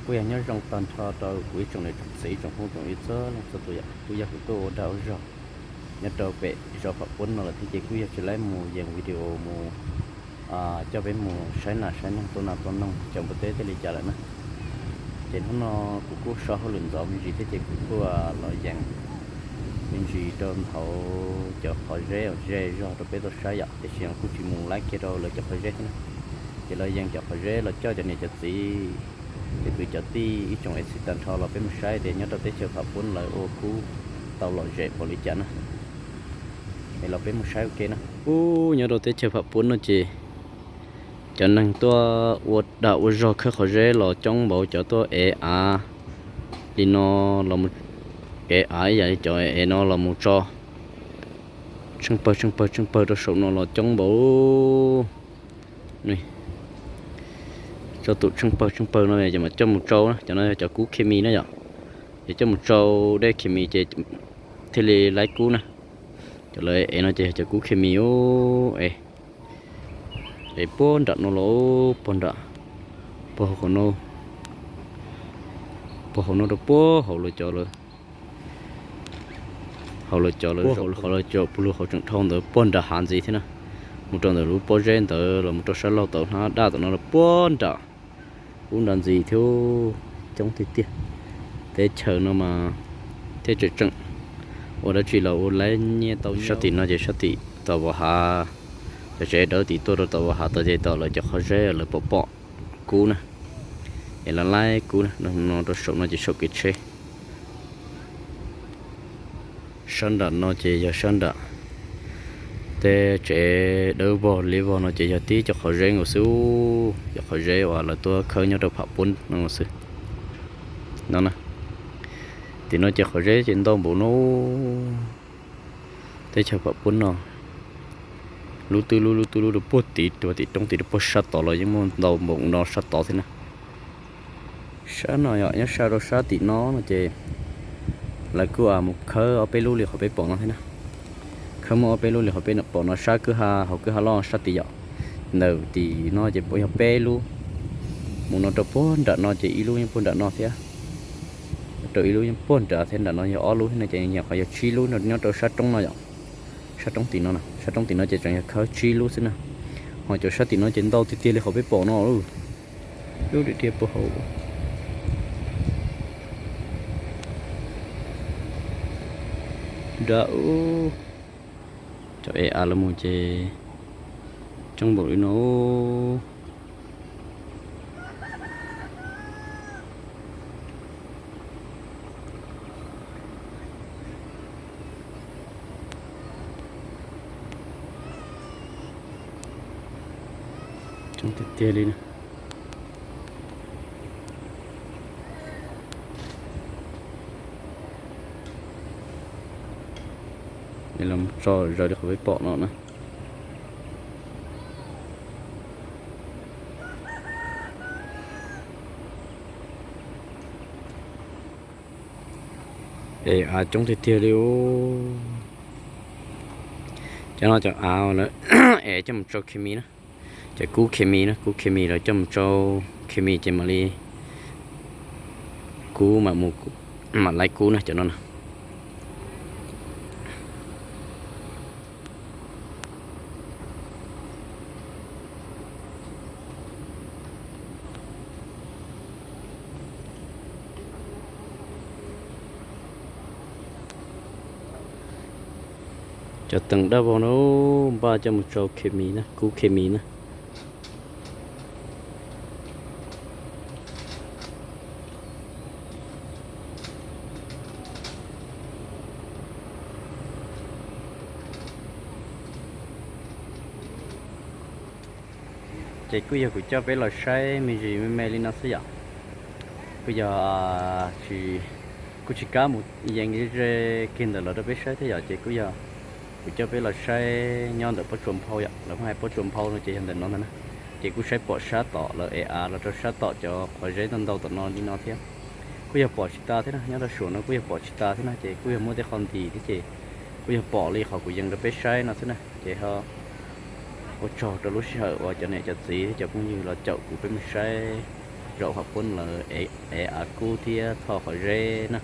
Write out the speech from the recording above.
Kuj yog nyob zoo tag nrho rau kuv ib tsoom niam tsoom txiv ib tsoom phooj tsoom ywg txhua leej txhua tus yom, kuj yog kuv tuaj ua dag ua zog nyob rau pem zos Pham Puab no lawm thiab ces kuj yog tsis laib mus yees video mus coj peb mus saib nas saib noog tua nas tua noog cov npua teb tej li cas lawm na. Ces hnub no kuv kuj so hauj lwm ntxov me ntsis thiab ces kuv kuj los yees me ntsis rau ntawm cov qhov zeb ze zog rau peb tau saib yom, tiam sis kuj tsis mus laib kiag rau lawv cov qhov zeb thiab na. Ces los yees cov qhov zeb los coj cov niam cov txiv, cov kwv cov tij ib tsoom ej txhis tag nrho los peb mus saib tias nyob rau teb chaws Pham Puab lawv ua kub tau lom zem npaum li cas na. Es los peb mus saib ua ke na. Ub, nyob rau teb chaws Pham Puab no ces cov neeg tuaj ua dag ua zog khawb qhov zeb los coob npaum, cov tuaj ev av li no los mus ev av ib yam li cov ev no los mus tso tsheej pawg tsheej pawg tsheej pawg rau saum no los coob npaum. Tso tus tsheej pawg tsheej pawg no ces mam coj mus tsau na, cov no yog cov kub khes mis na yom. Ces coj mus tsau dej khes mis ces thiaj li laib kub na. Cov lawv ev no ces yog cov kub khes mis ub, ev puag nram no los puag nram, puag hauv no, puag hauv no rau puag hauv lawv cov lawv, hauv lawv cov lawv, hauv lawv cov puag lug hauv tseem dhau ntawd puag nram hav ntxiv thiab na. Mus rau ntawm lub pob zeb ntawd los mus rau sab laug tau hnab daj tom no los puag nram ub nram ntxiv thiab. Coob tiag tiag. Teb chaws no mas thiaj tseem tseem ua dab tsi los ua laib nyiaj tau. Sab tim no ces sab tim tom Vos Hav, cov tsev dawb tim tuaj rau tom Vos Hav tod ces tom lawv cov qhov zeb lawv pom pom kub na, es lawv laib kub na. No rau saum no ces saum kev tsheb. Sab nram no ces yog sab nram tej tsev dawb vog liab vog no ces yog tib cov qhov zeb nkaus xwb, cov qhov zeb uas lawv tuaj khawb nyob rau Pham Puab no nkaus xwb. No na, tim no ces qhov zeb ces ntau npaum no. Teb chaws Pham Puab no, lub twb lub lub twb lub rau puag tim rau tim roob tim rau puag sab tod los yeej muaj ntau npaum no sab tod thiab na. Sab no yog nyob sab rau sab tim no no ces lawv kuj mus khawb ob peb lub li qhov peb pom no thiab na. Khawb muaj ob peb lub li qhov peb pom no, sab kwj ha hauv kwj ha loj sab tid yom. Ntawm tim no ces yog peb lub, mus no rau puag nram no ces ib lub yeej puag nram no thiab, rau ib lub yeej puag nram thiab, nram no yog ob lub thiab no ces nyuam qhuav yog tsib lub nyob rau sab roob no yom. Sab roob tim no, sab roob tim no ces tseem yog khawb tsib lub xwb na. Ho cov sab tim no ces ntau tiag tiag li qhov peb pom no. Lub dim diaj puag hauv nram ub, cov ev av los mus ces coob npaum li no. Coob tiag tiag li na. Los tso zaws li qhov peb pom no na. Ev av coob tiag tiag li. Cov no cov av lawv ev coj mus tsau khes mis na. Cov kub khes mis na, kub khes mis lawv coj mus tsau khes mis ces mam li kub, mam laib kub na cov no na. Cov teem daj vog no npaj coj mus tsau khes mis na, kub khes mis na. Ces kuj yog kuv coj peb los saib me ntsis me me li no xwb yom. Kuj yog, kuj tsis kam mus yees ze kiag ntawm lawv rau peb saib thiab yom, ces kuj yog kuv coj peb los saib nyob ntawm pob tsuas nphau yom, lawv muab hais pob tsuas nphau no ces yog ntawm no ntag na. Ces kuj saib pom sab tom lawv ev av los rau sab tom cov qhov zeb ntau ntau tom no li no thiab. Kuj yog pom tsis tas thiab na, nyob rau suam no kuj yog pom tsis tas thiab na, ces kuj yog muaj tej qho ntis thiab ces kuj yog pom li qhov kuv yees rau peb saib no xwb na. Ces ho ua tsaug rau lub sij hawm uas cov niam cov txiv thiab cov phooj ywg los caum kuv peb mus saib zaum qhov qub lawm, ev av kub thiab tho qhov zeb na.